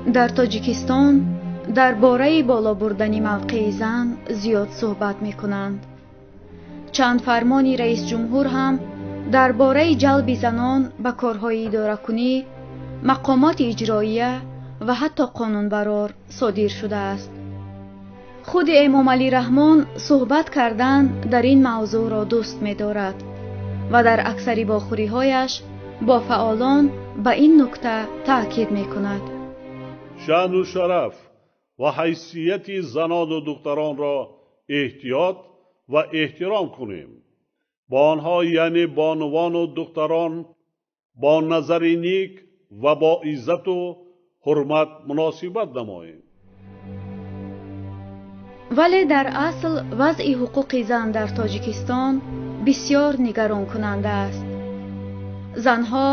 Дар Тоҷикистон дар бораи боло бурдани мавқеи зан зиёд суҳбат мекунанд. Чанд фармони раисҷумҳур ҳам дар бораи ҷалби занон ба корҳои идоракунӣ, мақомоти иҷроия ва ҳатто қонунбарор содир шудааст. Худи Эмомалӣ Раҳмон суҳбат кардан дар ин мавзӯъро дӯст медорад ва дар аксари вохӯриҳояш бо фаъолон ба ин нукта таъкид мекунад. Шаъну шараф ва ҳайсияти занону духтаронро эҳтиёт ва эҳтиром кунем. Бо онҳо, яъне бонувану духтарон, бо назари ник ва бо иззату ҳурмат муносибат намоем. Вале дар асл вазъи ҳуқуқи зан дар Тоҷикистон бисёр нигаронкунанда аст. Занҳо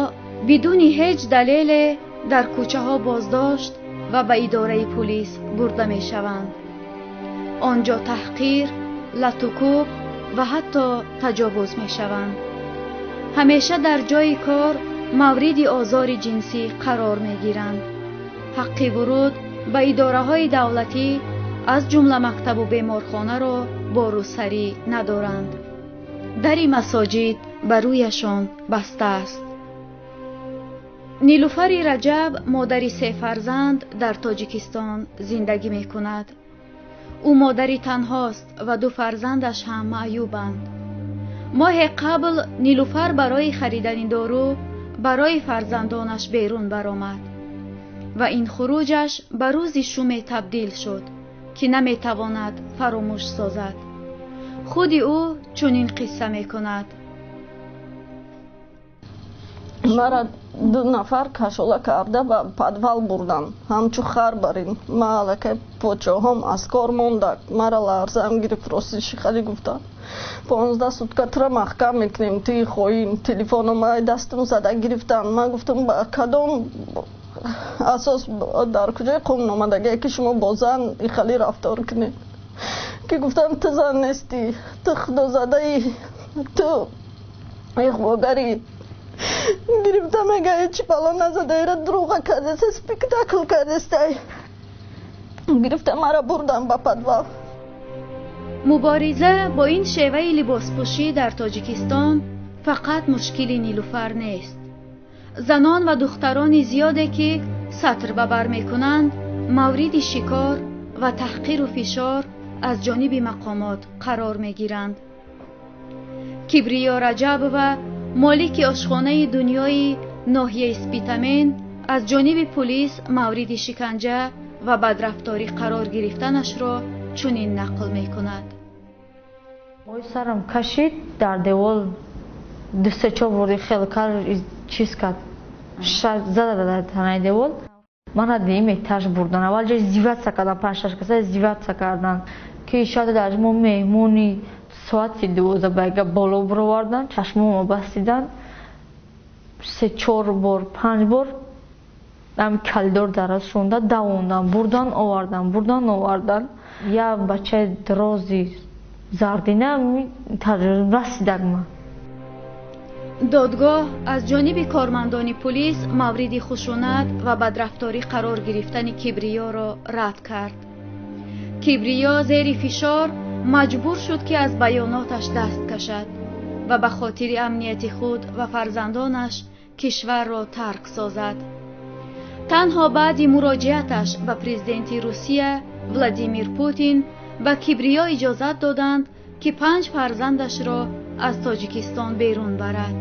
бидуни ҳеҷ далеле дар кӯчаҳо боздошт ва ба идораи пулис бурда мешаванд. Он ҷо таҳқир, латукӯб ва ҳатто таҷовуз мешаванд. Ҳамеша дар ҷойи кор мавриди озори ҷинсӣ қарор мегиранд. Ҳаққи вуруд ба идораҳои давлатӣ, аз ҷумла мактабу беморхонаро бо рӯсарӣ надоранд. Дари масоҷид ба рӯяшон баста аст. Нилуфари Раҷаб, модари се фарзанд, дар Тоҷикистон зиндагӣ мекунад. Ӯ модари танҳост ва ду фарзандаш ҳам маъюбанд. Моҳе қабл Нилуфар барои харидани дору барои фарзандонаш берун баромад ва ин хуруҷаш ба рӯзи шуме табдил шуд, ки наметавонад фаромӯш созад. Худи ӯ чунин қисса мекунад. Мара ду нафар кашола карда ба подвал бурдан, ҳамчу хар барин. Ма аллакай почоҳом аз кор монда, мара ларзаам гирифт. Ростиши хали гуфтам, 15 сутка тура маҳкам мекунем, туи хоин. Телефоном ай дастам зада гирифтан. Ман гуфтам, ба кадом асос, дар куҷои қонун омадагие, ки шумо бо зан ихали рафтор кунед? Ки гуфтам, ту зан нестӣ, ту худозадаӣ, ту иғвогарӣ. Гирифта мега, ҳечи бало назадаира, дурӯға кардеста, спектакл кардестай. Гирифта мара бурдан ба подвал. Мубориза бо ин шеваи либоспӯшӣ дар Тоҷикистон фақат мушкили Нилуфар нест. Занон ва духтарони зиёде, ки сатр ба бар мекунанд, мавриди шикор ва таҳқиру фишор аз ҷониби мақомот қарор мегиранд. Кибриё Раҷабова, молики ошхонаи дунёи ноҳияи Спитамен, аз ҷониби пулис мавриди шиканҷа ва бадрафторӣ қарор гирифтанашро чунин нақл мекунад. Ой, сарам кашид, дар девол ду, се, чор бори хел кар, чиз кард, зада дар танаи девол. Мана дуюм этаж бурдан. Аввал ҷо издеваться кардан, панҷ, шаш каса издеваться кардан, ки шояд дар мо меҳмони. Соати 12 байга боло бировардан, чашмомо бастидан, се, чор бор, панҷ бор ами калидор дароз шонда давондан, бурдан, овардан, бурдан, овардан. Як бачаи дрози зардина расидаг ма. Додгоҳ аз ҷониби кормандони пулис мавриди хушунат ва бадрафторӣ қарор гирифтани Кибриёро рад кард. Кибриё зери фишор маҷбур шуд, ки аз баёноташ даст кашад ва ба хотири амнияти худ ва фарзандонаш кишварро тарк созад. Танҳо баъди муроҷиаташ ба президенти Русия Владимир Путин ба Кибриё иҷозат доданд, ки панҷ фарзандашро аз Тоҷикистон берун барад.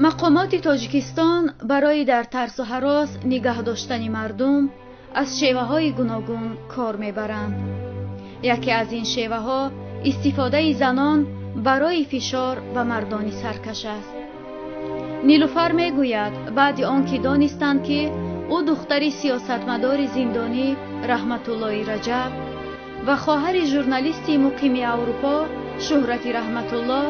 Мақомоти Тоҷикистон барои дар тарсу ҳарос нигаҳ доштани мардум аз шеваҳои гуногун кор мебаранд. Яке аз ин шеваҳо истифодаи занон барои фишор ба мардони саркаш аст. Нилуфар мегӯяд, баъди он ки донистанд, ки ӯ духтари сиёсатмадори зиндонӣ Раҳматуллои Раҷаб ва хоҳари журналисти муқими Аврупо Шӯҳрати Раҳматулло,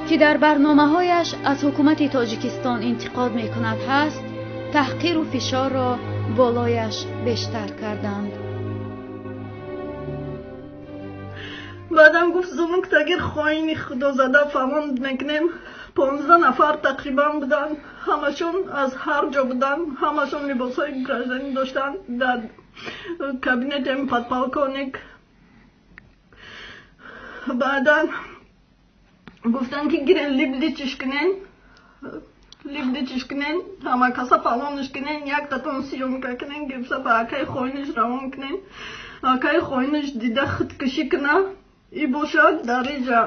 ки дар барномаҳояш аз ҳукумати Тоҷикистон интиқод мекунад, ҳаст, таҳқиру фишорро болояш бештар карданд. Баъдам гуфт, зумук тагир, хоини худозада, фалон мекунем. 15 нафар тақрибан буданд, ҳамашон аз ҳар ҷо буданд, ҳамашон либосҳои гражданӣ доштанд. Дар кабинети подполковник баъдан гуфтанд, ки гирен, либличиш кунен, либличиш кунен, ҳама каса фалониш кунен, яктатон съёмка кунен, гирифта ба акаи хоиниш равон кунен. Акаи хоиниш дида худкушӣ куна и бошад дар иҷа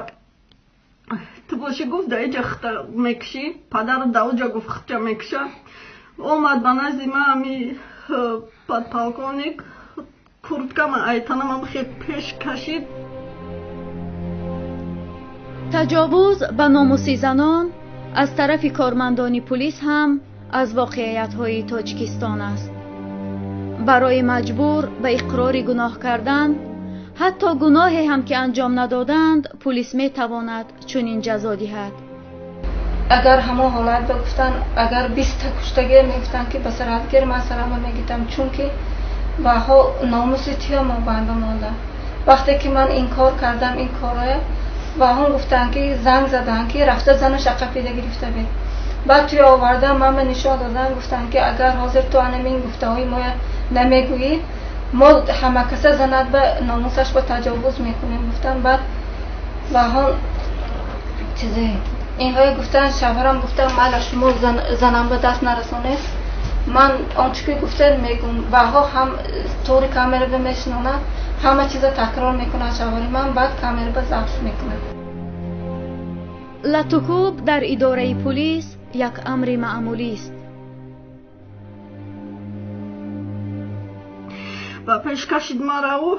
ту бошӣ, гуфт, дар иҷа хита мекушӣ. Падару дар гуфт, хитча мекуша. Омад ба назди ма ами подполковник, курткама айтанамам хе пеш кашид. Таҷовуз ба номуси занон аз тарафи кормандони пулис ҳам аз воқеиятҳои Тоҷикистон аст. Барои маҷбур ба иқрори гуноҳ кардан, ҳатто гуноҳе ҳам ки анҷом надоданд, пулис метавонад чунин ҷазо диҳад. Агар ҳамон ҳолат ба гуфтан, агар 20-та куштагир мегуфтанд, ки ба сарҳадгир, ман сарама мегирдам, чунки ваҳо номуси тиё мо банда монда. Вақте ки ман инкор кардам ин корро, ваҳон гуфтанд, ки занг заданд, ки рафта зану шақапида гирифта бед. Баъд туя овардан, ман ба нишон додам, гуфтанд, ки агар ҳозир ту анамин гуфтаҳои моя намегӯӣ, мо ҳамакаса занат ба номусаш ба таҷовуз мекунем, гуфтанд. Баъд ваҳон чизе инҳое гуфтанд, шавҳарам гуфтанд, майла, шумо занам ба даст нарасонед, ман он чӣ ки гуфтед мегӯм. Ваҳо ҳам тори камера ба мешинонад, ҳама чиза такрор мекунад шавҳари ман, баъд камера ба забт мекунад. Латукӯб дар идораи пулис як амри маъмулист. Ва пеш кашид мараву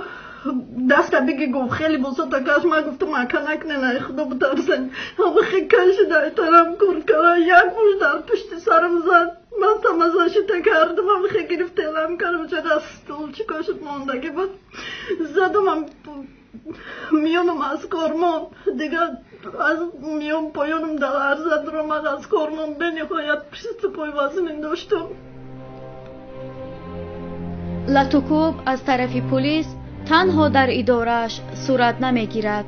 даста биги, гуфт, хеле босота каш. Ман гуфтам, ака, накунен, ай худо битарсен. Ҳама хе кашид айтарам курткара, як муш дар пушти сарам зад. Ман самозащита кардам, ҳама хе гирифт, элам кардам, чара стулчико шуд, мондагӣ буд, задам миёнам аз кормон, дигар аз миён поёнам дар ларза дуромад аз кормон. Бениҳоят приступои вазмин доштам. Латукӯб аз тарафи пулис танҳо дар идорааш сурат намегирад.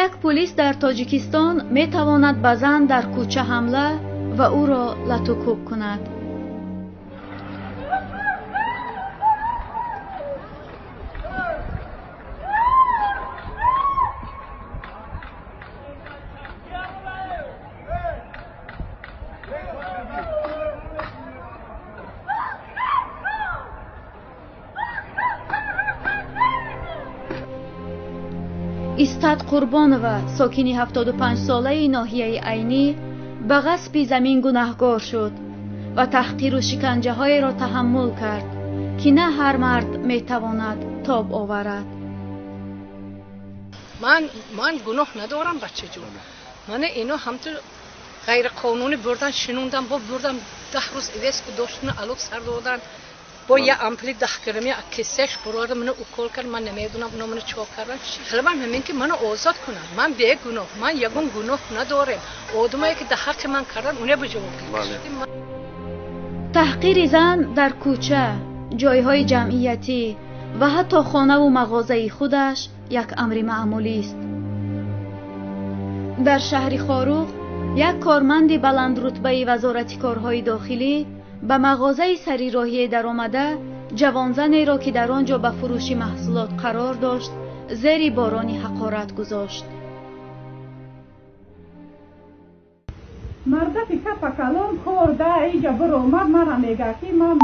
Як пулис дар Тоҷикистон метавонад ба зан дар кӯча ҳамла ва ӯро латукӯб кунад. Истад Қурбонова, сокини 75-солаи ноҳияи Айнӣ, ба ғасби замин гунаҳгор шуд ва таҳқиру шиканҷаҳоеро таҳаммул кард, ки на ҳар мард метавонад тоб оварад. Ман гуноҳ надорам, бачаҷон. Мана ино ҳамту ғайриқонунӣ бурдан, шинундан, бо бурдан, 10 рӯз ивез доштана алов сар додан, бо я ампли 10 грамми кисеш бурда мана укол кард. Ман намедонам, оно мана чо кардан. Талабам ҳамин, ки мана озод кунанд. Ман бегуноҳ, ман ягон гуноҳ надорем. Одамое ки дар ҳаққи ман кардан, уне ба ҷавоб. Таҳқири зан дар кӯча, ҷойҳои ҷамъиятӣ ва ҳатто хонаву мағозаи худаш як амри маъмулист. Дар шаҳри Хоруғ як корманди баландрутбаи Вазорати корҳои дохилӣ ба мағозаи сари роҳие даромада, ҷавонзанеро, ки дар он ҷо ба фурӯши маҳсулот қарор дошт, зери борони ҳақорат гузошт. Мардаки капа калон хӯрда иҷа биромад, мара мега, ки ман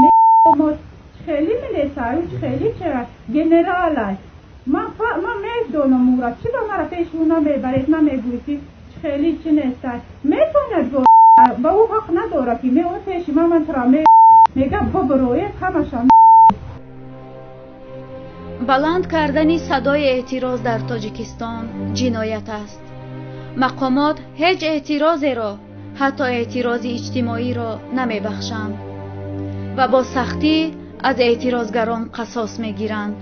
хеле милесаю, хеле чера генералай. Ман медонам ура, чӣ ба мара пеш ӯ намебаред, намегӯӣ, ки хеле чӣ нестай? Метонад, ба ӯ ҳақ надорад, ки меояд пеши ман, ман тура мега, бибироед ҳамаша. Баланд кардани садои эътироз дар Тоҷикистон ҷиноят аст. Мақомот ҳеҷ эътирозеро, ҳатто эътирози иҷтимоиро намебахшанд ва бо сахтӣ аз эътирозгарон қасос мегиранд.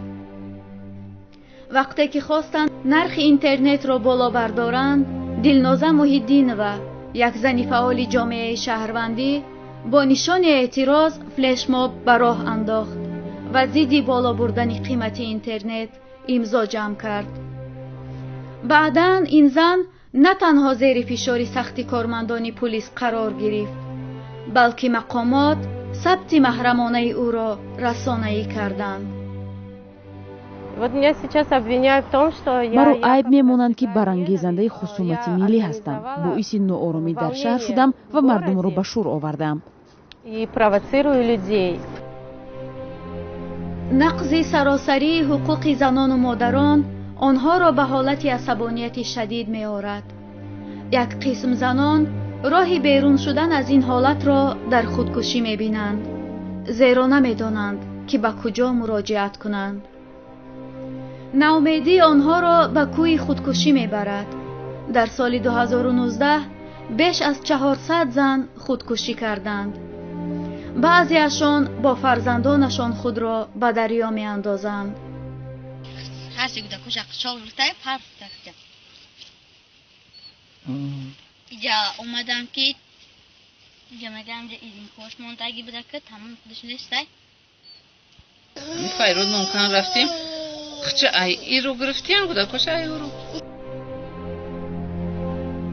Вақте ки хостанд нархи интернетро боло бардоранд, Дилноза Муҳиддинова, як зани фаъоли ҷомеаи шаҳрвандӣ, бо нишони эътироз флешмоб ба роҳ андохт ва зидди боло бурдани қимати интернет имзо ҷамъ кард. Баъдан ин зан На танҳо зери фишори сахти кормандони пулис қарор гирифт, балки мақомот сабти маҳрамонаи ӯро расонаӣ карданд. Маро айб мемонанд, ки барангезандаи хусумати миллӣ ҳастам, боиси нооромӣ дар шаҳр шудам ва мардумро ба шӯр овардам. Нақзи саросарии ҳуқуқи занону модарон онҳоро ба ҳолати асабонияти шадид меорад. Як қисм занон роҳи берун шудан аз ин ҳолатро дар худкушӣ мебинанд, зеро намедонанд, ки ба куҷо муроҷиат кунанд. Ноумедии онҳоро ба кӯи худкушӣ мебарад. Дар соли 2019 беш аз 400 зан худкушӣ карданд. Баъзеашон бо фарзандонашон худро ба дарё меандозанд. Иҷа омадам, ки иҷа мегам изинкош мондаги буда, ки тамом худаш нестай. Файруд мумкан рафтем, хча ай иру гирифтем, кӯдакош ай уру.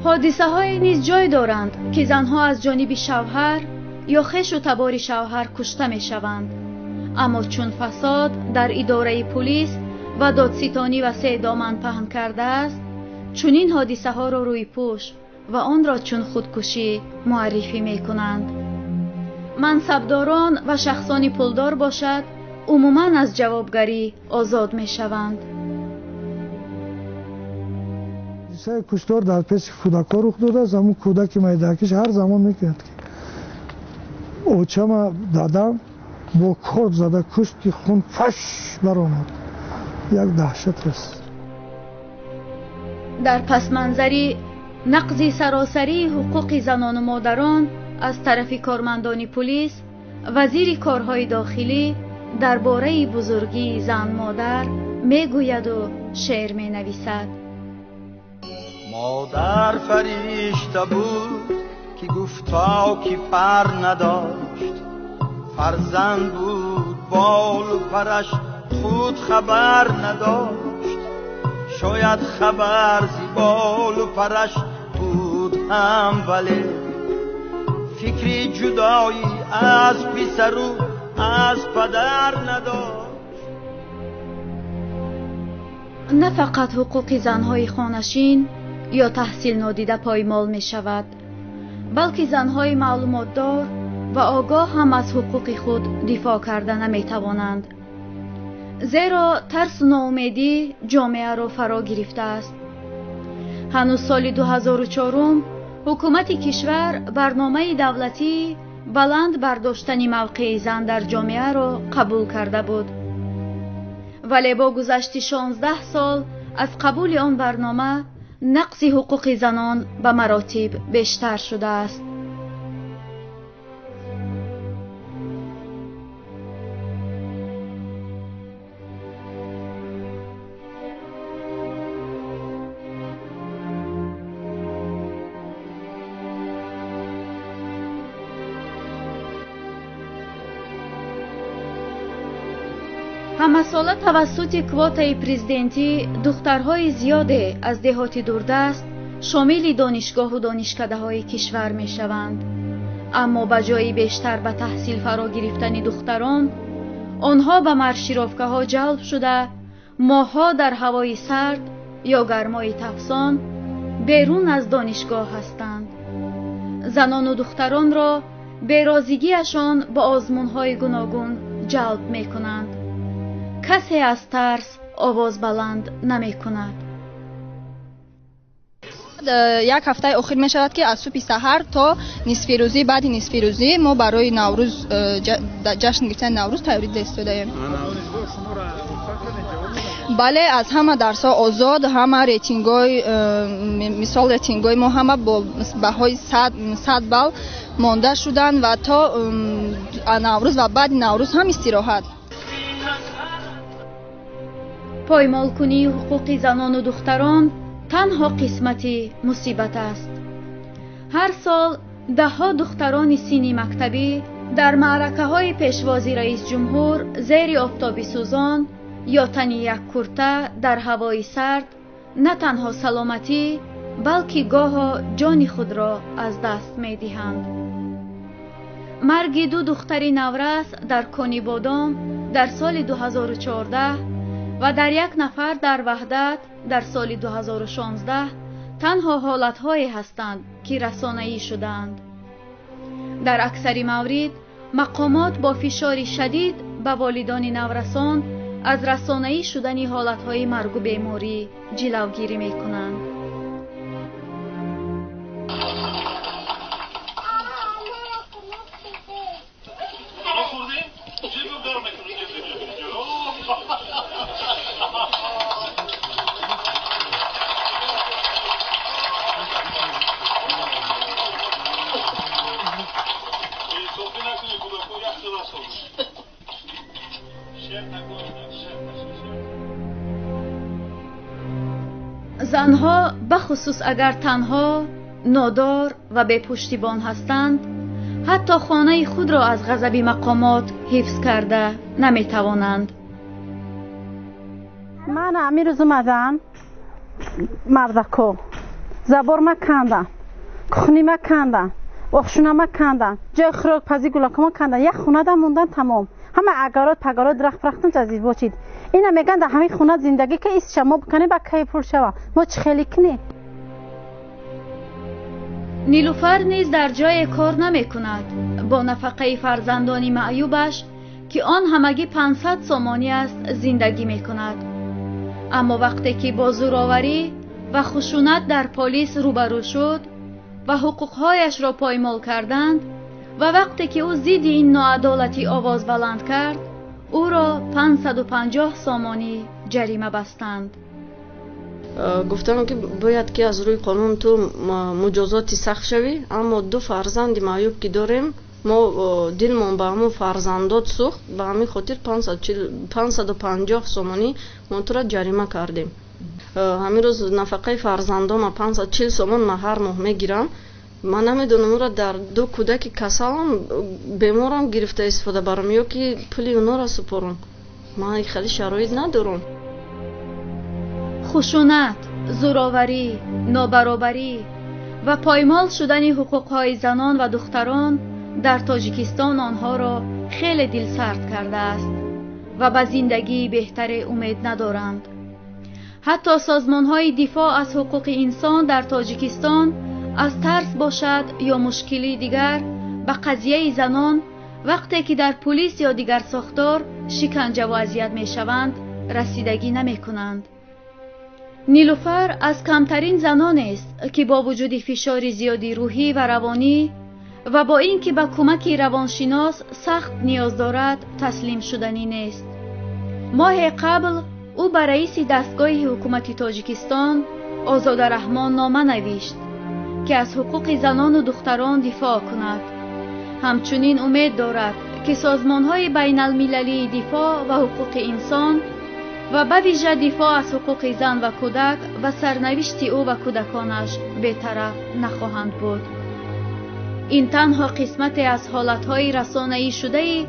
Ҳодисаҳое низ ҷой доранд, ки занҳо аз ҷониби шавҳар ё хешу табори шавҳар кушта мешаванд. Аммо чун фасод дар идораи пулис ва додситонӣ васеъ доман паҳн кардааст, чунин ҳодисаҳоро рӯйпӯш ва онро чун худкушӣ муаррифӣ мекунанд. Мансабдорон ва шахсони пулдор бошад, умуман аз ҷавобгарӣ озод мешаванд. Ҳодисаи куштор дар пеши кӯдакҳо рух додааст. Ҳамун кӯдаки майдакиш ҳар замон мегӯяд, ки очама дадам бо корд зада кушт, ки хун фаш баромад. Як даҳшат аст. Дар пасманзари нақзи саросарии ҳуқуқи занону модарон аз тарафи кормандони пулис, вазири корҳои дохилӣ дар бораи бузургии зан-модар мегӯяду шеър менависад. Модар фаришта буд, ки гуфта ки пар надошт, фарзанд буд болу параш худ хабар надошт. Шояд хабар зи болу параш буд ҳам, вале фикри ҷудоӣ аз писару аз падар надошт. На фақат ҳуқуқи занҳои хонашин ё таҳсилнодида поймол мешавад, балки занҳои маълумотдор ва огоҳ ҳам аз ҳуқуқи худ дифоъ карда наметавонанд, зеро тарсу ноумедӣ ҷомеаро фаро гирифтааст. Ҳанӯз соли 2004 ҳукумати кишвар барномаи давлатии баланд бардоштани мавқеи зан дар ҷомеаро қабул карда буд. Вале бо гузашти 16 сол аз қабули он барнома нақзи ҳуқуқи занон ба маротиб бештар шудааст. Ҳамасола тавассути квотаи президентӣ духтарҳои зиёде аз деҳоти дурдаст шомили донишгоҳу донишкадаҳои кишвар мешаванд. Аммо ба ҷои бештар ба таҳсил фаро гирифтани духтарон, онҳо ба маршировкаҳо ҷалб шуда, моҳҳо дар ҳавои сард ё гармои тафсон берун аз донишгоҳ ҳастанд. Занону духтаронро берозигиашон ба озмунҳои гуногун ҷалб мекунанд. Касе аз тарс овоз баланд намекунад. Як ҳафтаи охир мешавад, ки аз субҳи саҳар то нисфирӯзӣ, баъди нисфирӯзӣ мо барои Наврӯз, ҷашн гирифтани Наврӯз тайёрӣ дида истодаем. Бале, аз ҳама дарсҳо озод, ҳама рейтингҳои, мисол рейтингҳои мо ҳама бо баҳои 100 балл монда шуданд ва то Наврӯз ва баъди Наврӯз ҳам истироҳат. Поймолкунии ҳуқуқи занону духтарон танҳо қисмати мусибат аст. Ҳар сол даҳҳо духтарони синни мактабӣ дар маъракаҳои пешвози раисҷумҳур зери офтоби сӯзон ё тани як курта дар ҳавои сард на танҳо саломатӣ, Балки гоҳо ҷони худро аз даст медиҳанд. Марги ду духтари наврас дар Конибодом дар соли 2014 ва дар як нафар дар Ваҳдат дар соли 2016 танҳо ҳолатҳое ҳастанд, ки расонаӣ шудаанд. Дар аксари маврид мақомот бо фишори шадид ба волидони наврасон аз расонаӣ шудани ҳолатҳои маргу беморӣ ҷилавгирӣ мекунанд. Занҳо, бахусус агар танҳо, нодор ва бепуштибон ҳастанд, ҳатто хонаи худро аз ғазаби мақомот ҳифз карда наметавонанд. Ман ҳамин рӯз омадам мардако, заборма кандам, кухнима кандам, охшунама кандам, ҷои хӯрокпазӣ гулакома кандам, як хонада мондан тамом. Ҳама агарот пагарот дарахт рахтам азиз бошид. Ина меган дар ҳамин хона зиндагӣ ки истша мо бикунем, ба кай пул шава, мо чӣ хеле кунем? Нилуфар низ дар ҷое кор намекунад. Бо нафақаи фарзандони маъюбаш, ки он ҳамагӣ 500 сомонӣ аст, зиндагӣ мекунад. Аммо вақте ки бо зӯроварӣ ва хушунат дар полис рӯбарӯ шуд ва ҳуқуқҳояшро поймол карданд ва вақте ки ӯ зидди ин ноадолатӣ овоз баланд кард, ӯро 550 сомонӣ ҷарима бастанд. Гуфтам, ки бояд ки аз рӯи қонун ту муҷозоти сахт шавӣ, аммо ду фарзанди маъюб ки дорем, мо дилмон ба ҳамон фарзандот сӯхт, ба ҳамин хотир 550 сомонӣ мо тура ҷарима кардем. Ҳамин рӯз нафақаи фарзандома 540 сомон ма ҳар моҳ мегирам. Ман намедонам ӯро дар ду кӯдаки касалам, беморам гирифта истифода барам ё ки пули онҳоро супорам. Ман хеле шароит надорам. Хушунат, зӯроварӣ, нобаробарӣ ва поймол шудани ҳуқуқҳои занон ва духтарон дар Тоҷикистон онҳоро хеле дилсард кардааст ва ба зиндагии беҳтаре умед надоранд. Ҳатто созмонҳои дифоъ аз ҳуқуқи инсон дар Тоҷикистон аз тарс бошад ё мушкили дигар ба қазияи занон вақте ки дар пулис ё дигар сохтор шиканҷаву азият мешаванд, расидагӣ намекунанд. Нилуфар аз камтарин занонест, ки бо вуҷуди фишори зиёди рӯҳӣ ва равонӣ ва бо ин ки ба кӯмаки равоншинос сахт ниёз дорад, таслим шуданӣ нест. Моҳе қабл ӯ ба раиси дастгоҳи ҳукумати Тоҷикистон Озода Раҳмон нома навишт, ки аз ҳуқуқи занону духтарон дифоъ кунад. Ҳамчунин умед дорад, ки созмонҳои байналмилалии дифоъ ва ҳуқуқи инсон ва ба вижа дифоъ аз ҳуқуқи зан ва кӯдак ба сарнавишти ӯ ва кӯдаконаш бетараф нахоҳанд буд. Ин танҳо қисмате аз ҳолатҳои расонаӣ шудаи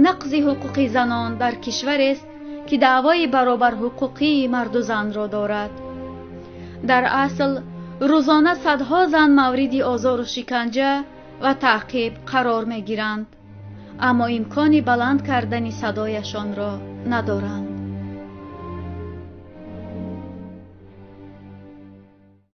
нақзи ҳуқуқи занон дар кишварест, ки даъвои баробарҳуқуқии марду занро дорад. Дар асл рӯзона садҳо зан мавриди озору шиканҷа ва таъқиб қарор мегиранд, аммо имкони баланд кардани садояшонро надоранд.